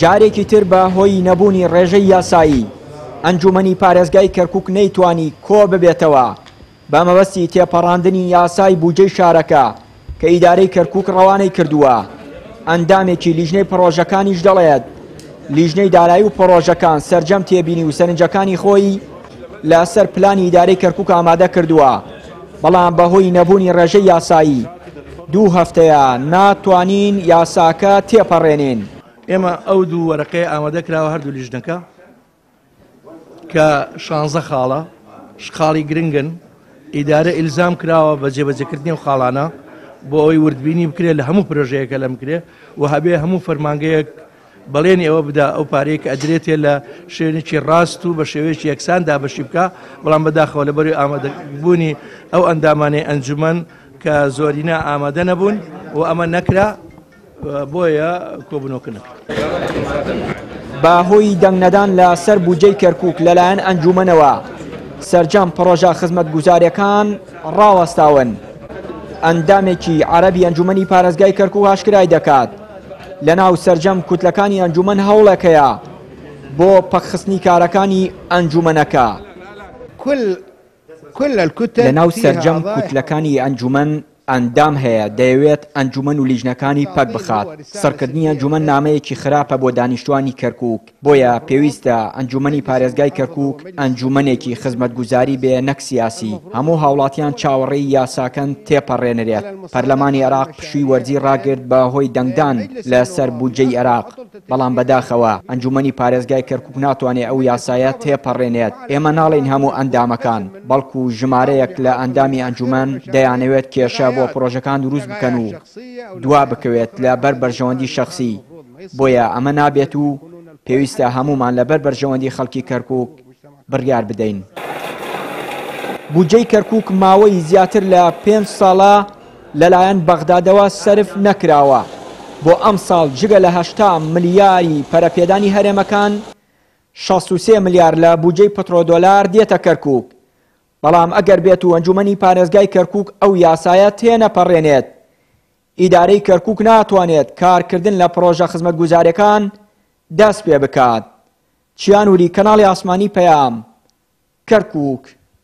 جارێکی تر بە هۆی نەبوونی ڕێژەی یاسایی، ئەنجوومەنی پارێزگای کەرکووک نەیتوانی کۆ ببێتەوە بە مەبەستی تێپەڕاندنی یاسای بودجەی شارەکە کە ئیدارەی کەرکووک ڕەوانەی کردووە. ئەندامێکی لیژنەی پڕۆژەکانیش دەڵێت، لیژنەی دارایی و پڕۆژەکان سەرجەم تێبینی و سەرنجەکانی خۆی لەسەر پلانی ئیدارەی کەرکووک ئامادە کردووە، بەڵام بەهۆی نەبوونی ڕێژەی یاسایی دوو هەفتەیە ناتوانین یاساکە تێپەڕێنین. ئێمە ئەو دوو وەرەقەیە ئامادە کراوە هەردوو لیژنەکە کە شانزە خاڵە خاڵی گرنگن ئیدارە ئیلزام کراوە بە جێبەجێکردنی ئەو خاڵانە بۆ ئەوەی وردبینی بکرێت لە هەموو پرۆژەیەکە لەم کرێ و هەبێ هەموو فەرمانگەیەک بەڵێنی ئەوە بدا ئەو پارەیە کە ئەدرێتێ لە شوێنێکی ڕاست و بە شێوەیەکی یەکسان دابەشی بکا، بەڵام بەداخەوە لەبەروی ئامادەبوونی ئەو ئەندامانەی ئەنجومەن کە زۆرینە ئامادە نەبوون و ئەمە نەکرا بۆیە کۆبوونەوەکە نەکرا. بە هۆی دەنگنەدان لە سەر بودجەی کەرکوک لەلایەن ئەنجومەنەوە سەرجەم پڕۆژە خزمەتگوزاریەکان ڕاوەستاون. ئەندامێکی عەرەبی ئەنجومەنی پارێزگای کەرکوک ئاشکرای دەکات، لەناو سەرجەم کوتلەکانی ئەنجومەن هەوڵێک هەیە بۆ پەکخستنی کارەکانی ئەنجومەنەکە. لەناو سەرجەم کوتلەکانی ئەنجومەن ئەندام هەیە دەیەوێت ئەنجومەن و لیژنەکانی پەک بخات، سڕکردنی ئەنجومەن نامەیەکی خراپە بۆ دانیشتوانی کەرکوک، بۆیە پێویستە ئەنجومەنی پارێزگای کەرکوک ئەنجومەنێکی خزمەتگوزاری بێ نەک سیاسی، هەموو هاوڵاتیان چاوەڕێی یاساکەن تێپەڕێنرێت، پەرلەمانی عێراق پشووی وەرزی ڕاگرت بە هۆی دەنگدان لە سەر بودجەی عێراق، بەڵام بەداخەوە ئەنجومەنی پارێزگای کەرکوک ناتوانێ ئەو یاسایە تێپەڕێنێت، ئێمە ناڵێین هەموو ئەندامەکان، بەڵکو ژمارەیەک لە ئەندامی ئەنجومەن دەیانەوێت کێشە بۆ پڕۆژەکان دروست بکەن و دوا بکەوێت لە بەر بەرژەوەندی شەخسی، بۆیە ئەمە نابێت و پێویستە هەموومان لەبەر بەرژەوەندی خەڵکی کەرکوک بڕیار بدەین. بودجەی کەرکوک ماوەی زیاتر لە پێنج ساڵە لەلایەن بەغدادەوە سەرف نەکراوە، بۆ ئەمساڵ جگە لە 80 ملیاری پەرەپێدانی هەرێمەکان، 63 ملیار لە بودجەی پترۆدۆلار دێتە کەرکوک، بەڵام ئەگەر بێت و ئەنجومەنی پارێزگای کەرکوک ئەو یاسایە تێنەپەڕێنێت، ئیدارەی کەرکوک ناتوانێت کارکردن لە پڕۆژە خزمەتگوزاریەکان دەست پێ بکات. چیانوری، کەناڵی ئاسمانی پەیام، کەرکوک.